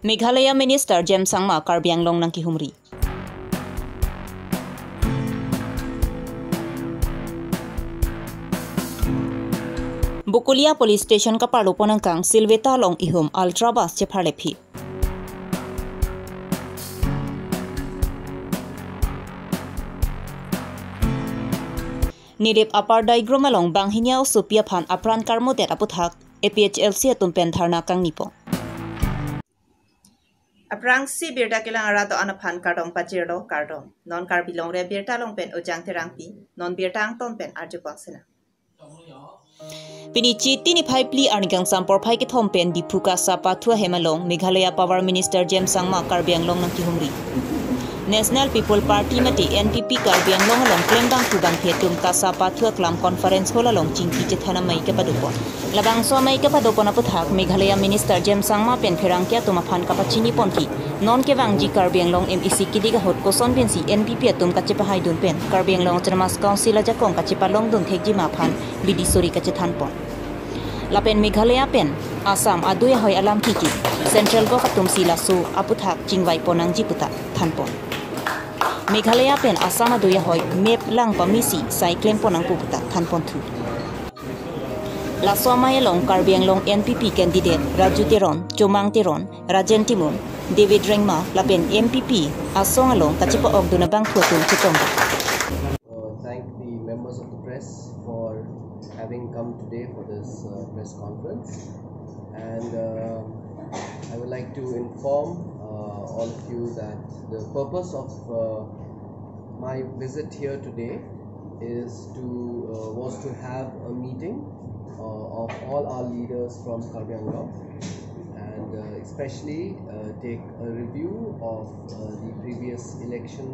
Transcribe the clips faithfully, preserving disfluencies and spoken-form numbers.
Meghalaya Minister James Sangma Karbi Anglong nangkehumri. Bokolia Police Station kaparlo pon angkang Silveta along ihum Ultra Bus chepharlephi. Nilip Upper Daigrum along banghini a-osopi aphan apran karmodet aputhak A P H L C atum pen dharna kangni pon. Aphrangsi birta kelang arat do-an aphan kardom pajirlo, kardom. Non Karbi Longri Abirta along pen Ojang Terangpi, non birta angton pen arju pon sena. Pini Chiti niphai phli arni kangsam porphai kethom pen Diphu Kasa Pathu ahem along Meghalaya Power Minister James Sangma Karbi Anglong nangkehumri. National People Party mate N P P Karbi Anglong along klembangthu bangphi atum Kasa Pathu aklam conference hall along chingki chethan amei kepado pon. Labangso amei kepado pon aputhak Meghalaya Minister James Sangma pen pherangke atum aphan kapachini ponji, non kevangji Karbi Anglong M A C kidik ahut koson pensi N P P atum kachepahaidun pen Karbi Anglong Autonomous Council ajakong kachepalongdun thekji ma aphan bidi suri kachethan pon. Lapen Meghalaya pen Assam adui ahoi alam kiki Central Govt atum si laso aputhak chingvai pon nangji puta than pon. Meghalaya pen Assam adui ahoi map lang pamisi sai klem pon nangpo puta than pon thu. Laso amei along Karbi Anglong N P P candidate Raju Teron, Chomang Teron, Rajen Timung, David Rengma lapen N P P asong along kachepa-okdun abangphu atum chetong. Uh, thank the members of the press for having come today for this uh, press conference. And uh, I would like to inform uh, all of you that the purpose of uh, my visit here today is to uh, was to have a meeting uh, of all our leaders from Karbi Anglong, and uh, especially uh, take a review of uh, the previous election,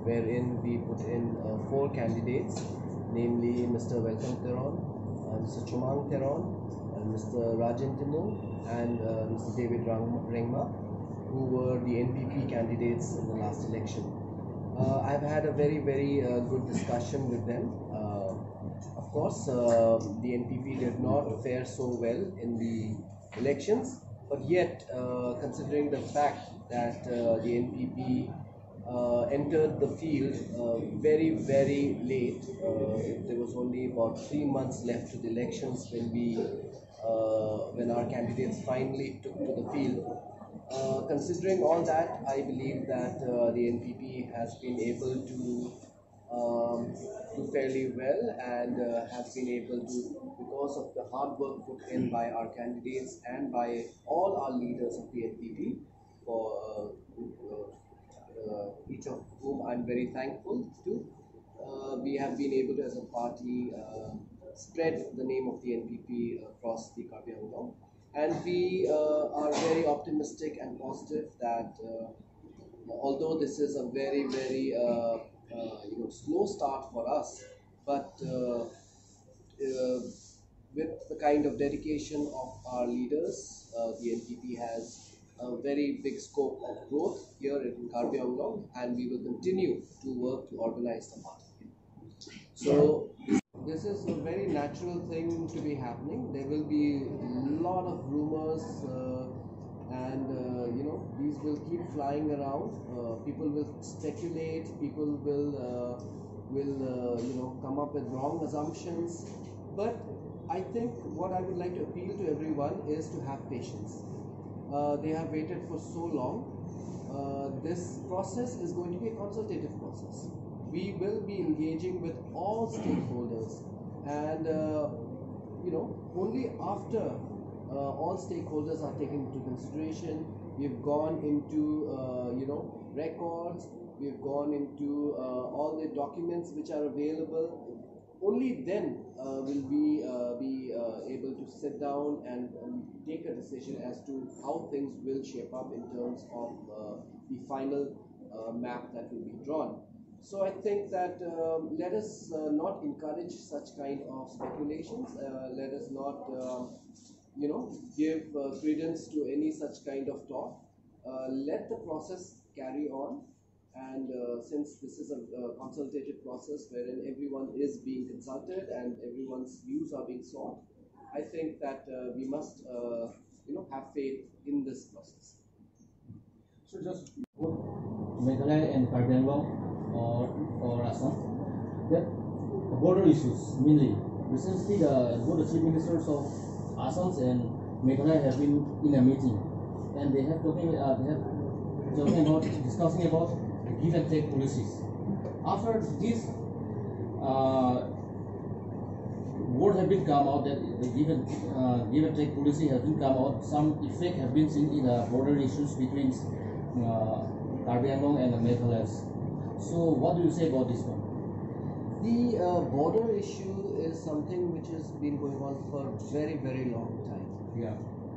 wherein we put in uh, four candidates, namely Mister Welcome Teron, uh, Mister Chomang Teron, uh, Mister Rajen Timung, and uh, Mister David Rang- Rengma, who were the N P P candidates in the last election. Uh, I've had a very, very uh, good discussion with them. Uh, of course, uh, the N P P did not fare so well in the elections, but yet, uh, considering the fact that uh, the N P P uh, entered the field uh, very, very late, uh, there was only about three months left to the elections when we, uh, when our candidates finally took to the field. Uh, considering all that, I believe that uh, the N P P has been able to um, do fairly well and uh, has been able to, because of the hard work put in by our candidates and by all our leaders of the N P P, for uh, uh, uh, each of whom I'm very thankful to, uh, we have been able to, as a party, uh, spread the name of the N P P across the Karbi Anglong. And we uh, are very optimistic and positive that uh, although this is a very, very uh, uh, you know, slow start for us, but uh, uh, with the kind of dedication of our leaders, uh, the N P P has a very big scope of growth here in Karbi Anglong, and we will continue to work to organize the party. So this is a very natural thing to be happening. There will be a lot of rumors, uh, and uh, you know, these will keep flying around. Uh, people will speculate. People will uh, will uh, you know, come up with wrong assumptions. But I think what I would like to appeal to everyone is to have patience. Uh, they have waited for so long. Uh, this process is going to be a consultative process. We will be engaging with all stakeholders, and uh, you know, only after uh, all stakeholders are taken into consideration, we've gone into uh, you know, records, we've gone into uh, all the documents which are available. Only then uh, will we uh, be uh, able to sit down and um, take a decision as to how things will shape up in terms of uh, the final uh, map that will be drawn. So I think that um, let us uh, not encourage such kind of speculations. Uh, let us not, um, you know, give uh, credence to any such kind of talk. Uh, let the process carry on. And uh, since this is a, a consultative process wherein everyone is being consulted and everyone's views are being sought, I think that uh, we must, uh, you know, have faith in this process. So just both Meghalaya and Karbi Anglong or, or Assam, that border issues mainly. Recently, the, both the chief ministers of Assam and Meghalaya have been in a meeting, and they have talking, uh, they have talking about, discussing about the give and take policies. After this, uh, word have been come out that the give and, uh, give and take policy has been come out. Some effect have been seen in the border issues between, uh, Karbi Anglong and the Meghalayas. So what do you say about this one? The uh, border issue is something which has been going on for a very, very long time. Yeah.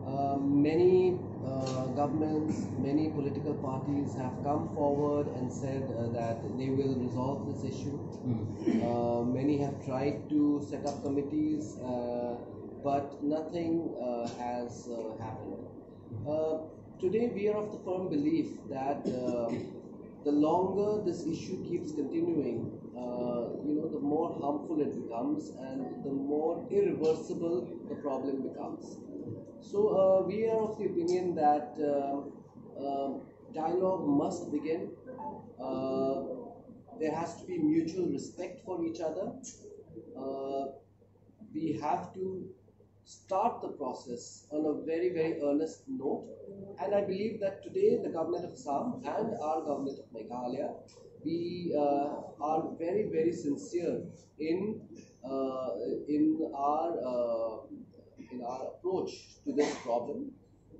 Uh, many uh, governments, many political parties have come forward and said uh, that they will resolve this issue. Mm. Uh, many have tried to set up committees, uh, but nothing uh, has uh, happened. Uh, today, we are of the firm belief that uh, the longer this issue keeps continuing, uh, you know, the more harmful it becomes and the more irreversible the problem becomes. So uh, we are of the opinion that uh, uh, dialogue must begin. Uh, there has to be mutual respect for each other. Uh, we have to start the process on a very, very earnest note. And I believe that today the government of Assam and our government of Meghalaya, we uh, are very, very sincere in uh, in our uh, in our approach to this problem.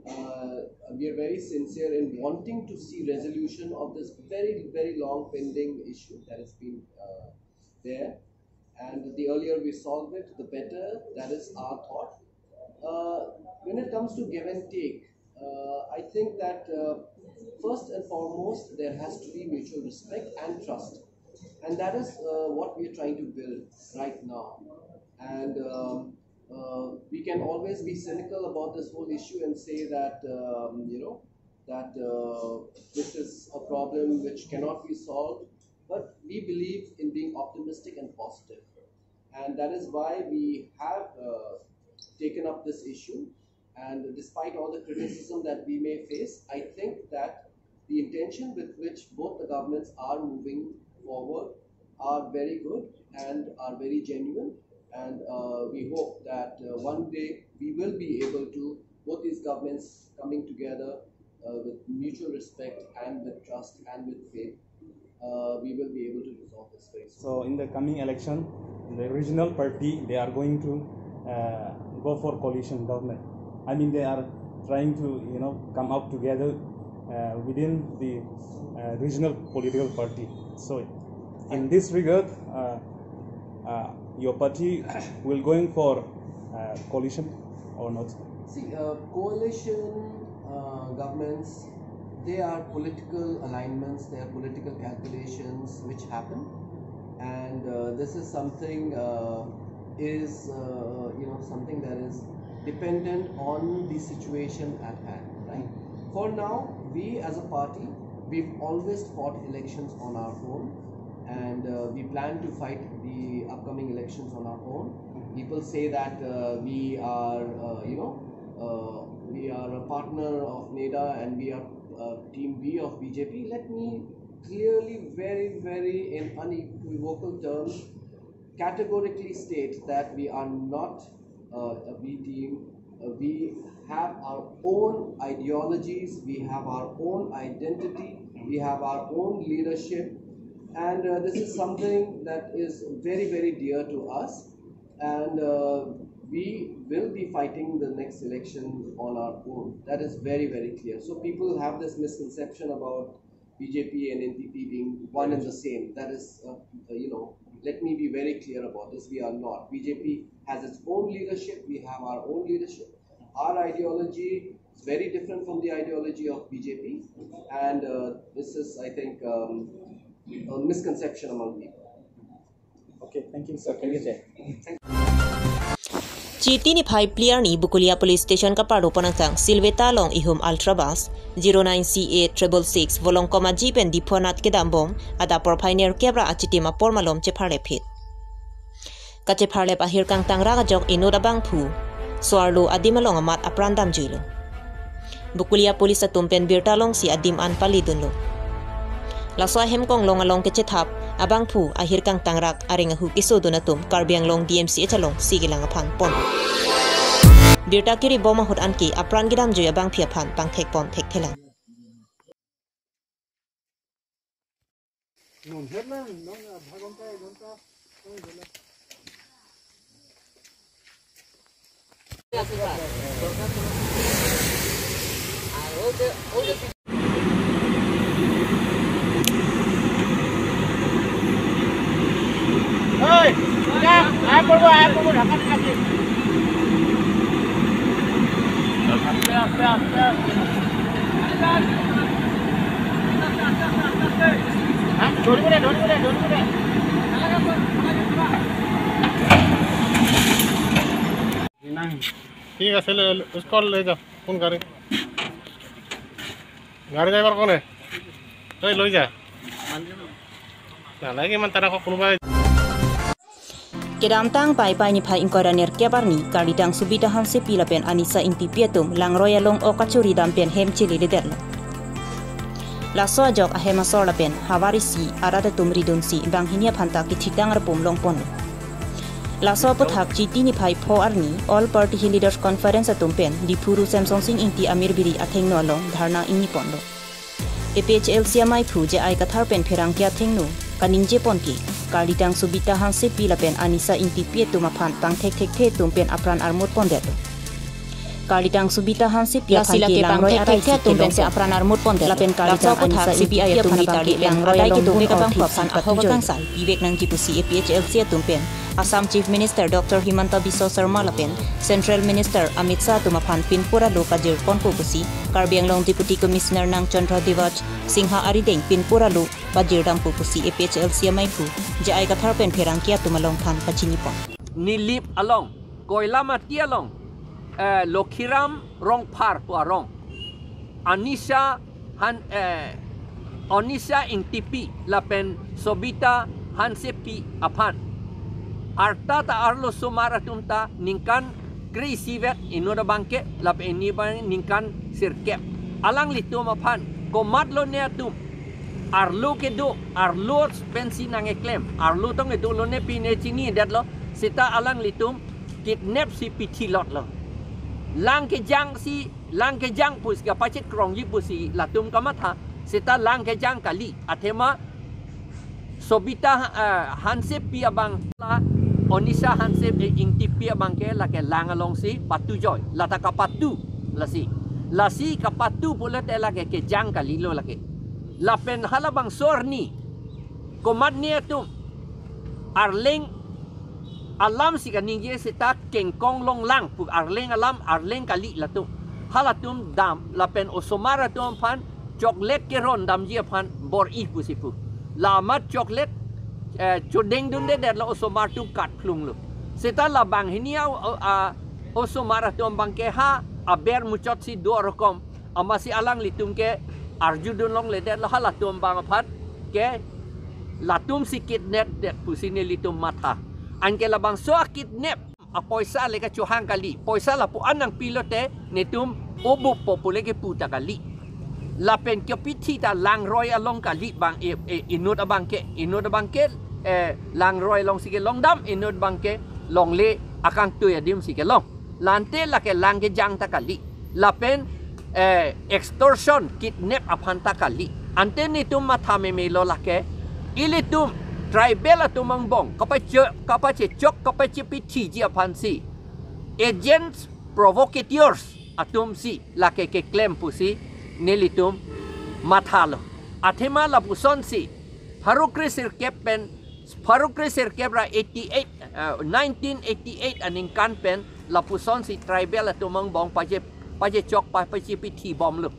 Uh, we are very sincere in wanting to see resolution of this very, very long pending issue that has been uh, there. And the earlier we solve it, the better. That is our thought. Uh, when it comes to give and take, uh, I think that uh, first and foremost, there has to be mutual respect and trust. And that is uh, what we are trying to build right now. And um, uh, we can always be cynical about this whole issue and say that, um, you know, that uh, this is a problem which cannot be solved. But we believe in being optimistic and positive. And that is why we have uh, taken up this issue. And despite all the criticism that we may face, I think that the intention with which both the governments are moving forward are very good and are very genuine. And uh, we hope that uh, one day we will be able to, both these governments coming together uh, with mutual respect and with trust and with faith, uh, we will be able to resolve this very soon. So in the coming election, the regional party, they are going to uh, go for coalition government. I mean, they are trying to, you know, come out together uh, within the uh, regional political party. So in this regard, uh, uh, your party will going for uh, coalition or not? See, uh, coalition uh, governments, they are political alignments, they are political calculations which happen. And uh, this is something uh, is uh, you know, something that is dependent on the situation at hand, right? For now, we as a party, we've always fought elections on our own, and uh, we plan to fight the upcoming elections on our own. People say that uh, we are, uh, you know, uh, we are a partner of NEDA and we are uh, team B of B J P. Let me clearly, very, very in unequivocal terms, categorically state that we are not uh, a B team. Uh, we have our own ideologies, we have our own identity, we have our own leadership, and uh, this is something that is very, very dear to us. And uh, we will be fighting the next election on our own. That is very, very clear. So people have this misconception about B J P and N P P being one and the same. That is, uh, uh, you know, let me be very clear about this. We are not. B J P has its own leadership. We have our own leadership. Our ideology is very different from the ideology of B J P. And uh, this is, I think, um, a misconception among people. Okay, thank you, sir. Thank you, sir. Chiti niphai phli arni Bokolia Police Station kaparlo ponangtang Silveta along ihum Ultra Bus zero nine C A triple six Volongkom Aji pen Diphu anat kedam bom adap porphai nerkep ra achitim apor malom chepharlep phit. Kachepharlep ahirkangtang ra kajok inut abangphu so-arlo adim along amat apran damjuilo. Bokolia police atum pen birta longsi adim an pali dunlo. Laso ahem konglong along kechethap abangphu ahir kangtangrak areng ahu kesodun atum Karbi Anglong D M C H alongsi kelang aphan pon. Birta kiri bom ahut anke apran kedamjui abangpi aphan pangthek pon thekthelang. ঠিক আছে, লে, উসকো লে যাও, কোন গাড়ি? গাড়ি ড্রাইভার কোনে? তই লৈ যা। নালাগে ইমান, তারা কোনোবাই Kedamtang Paipai niphai ingkoi ra nerkep arni, Karlidang Subita Hansepi lapen Anisa Ingtipi atum langroi along ok kachori dam pen hem chele ledetlo. Laso ajok ahem asor lapen havar isi arat atum ridunsi banghini aphanta kethitang arpum longponlo. Laso aputhak Chiti niphai pho arni All Party Hill Leaders Conference atum pen Diphu Ru Semsonsing Ingti Amir Biri athengno along dharna ingniponlo. A P H L C amaiphu J I Kathar pen pherangke athengno kaningje ponke, Karlidang Subita Hansepi lapen Anisa Ingtipi atum aphan pangthek thekthe atum pen apran armut pondetlo. Karlidang Subita Hansepi aphan ke langroi arai si kelong apran armut pondet. Lapen Karlidang Anisa Ingtipi atum aphan ke langroi along kedun orsi patujoi. Vivek nangji pusi A P H L C atum pen Assam Chief Minister Doctor Himanta Biswa Sarma lapen Central Minister Amit Shah atum aphan pinpur alo pajir ponpo pusi Karbi Anglong Deputy Commissioner Nang Chandra Debaj Singha arideng pinpur alo pajir dampo pusi A P H L C amaiphu J I Kathar pen pherangke atum along than pachini pon. Nilip along, Koilamati along, eh, Lokhiram Rongphar pu arong, Anisa Han, eh, Anisa Ingtipi lapen Subita Hansepi aphan arta ta arlo osomar atum ta ningkan kre-isivet inut abangke lapen ini abang ningkan sirkep. Alanglitum aphan komatlo ne atum arlo kedo, arlo pensi nangkeklem, arlo tong kedo lone pine chinidetlo, seta alanglitum kidnap si pithilotlo. Lang kejang si, lang kejang pusi kapachit krongji pusi latum kamatha, seta lang kejang kali. Athema Subita, eh, Hansepi abang la Anisa Hansepi, eh, Ingtipi abangke lake lang alongsi patujoi. Lata kapatu lasi. Lasi kapatu pulote lake kejang kalilo lake. Lapen halabangso arni komatne atum arleng alam si kaningje seta kengkong longlang pu arleng alam, arleng kali latum. Halatum dam lapen osomar atum aphan chocolate keron damji aphan bor-i pusi pu. La amat chocolate, eh, chodeng dundedetlo, osomar atum katphlunglo. Seta la banghini a, a, osomar atum abangke ha aber muchotsi do arokom. Amatsi alanglitum ke arjudun longledetlo, halatum abang aphan ke latum si kidnap det pusi nelitum matha. Anke labangso akidnap apoisa le kachohang kali. Poisa lapu-an nangpilote netum obuppo pule kepu ta kali. Lapen kepithi ta langroi along kali bang, e, e, inut abangke, inut abangke, eh, langroi alongsi kelong dam, inut abangke longle akangtui adim si kelong. La ante lake lang kejang ta kali. Lapen, eh, extortion, kidnap aphan ta kali. Ante netum matha memelo lake, ilitum tribal atum angbong kapache, kapachechok, kapachepithiji aphansi agents, provocateurs atumsi lake keklem pusi nelitum mathalo. Athema lapusonsi pharo kre-sirkep pen, pharo kre-sirkep ra eighty-eight, eh, nineteen eighty-eight aningkan pen lapusonsi tribal atum angbong pache, pachechok pa, pachepithi bomlo.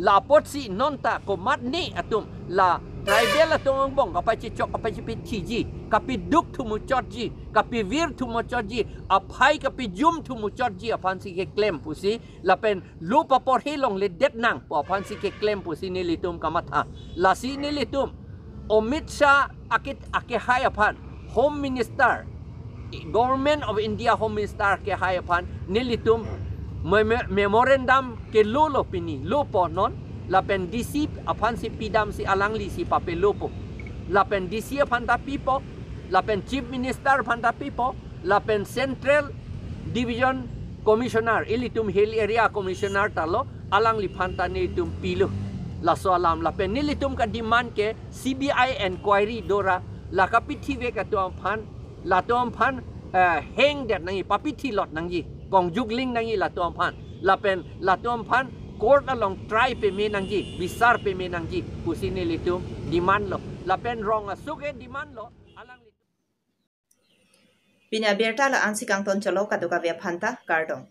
La apotsi nonta komatne atum la tribal atum angbong kapachechok, kapachepithiji, kapiduk thumuchotji, kapivir thumuchotji, aphai kapijum thumuchotji aphansi keklem pusi lapen lo paporhe longledet nang pu aphansi keklem pusi nelitum kamatha. Lasi nelitum Amit Shah akit, akehai aphan, Home Minister, Government of India Home Minister akehai aphan nelitum Memo- memorandum ke lolo pini, lopo non, lapen D C aphan si pidam si alangli si pape lopo. Lapen D C aphan ta pipo, lapen Chief Minister aphan ta pipo, lapen Central Division Commissioner, ilitum Hill Area Commissioner ta lo, alangliphan ta nelitum pilo. Laso alam lapen nelitum ka demand ke C B I inquiry dora, la kapithivek atum aphan, latum aphan, eh, hang det nangji, papithi lot nangji, kongjukling nangji latum aphan, lapen latum aphan court along try peme nangji, bisar peme nangji, pusi nelitum demand lo. Lapen rong asuk ke demand lo, alangli. Pini abirta la-an si kangton cholo, kadokave aphan ta kardom.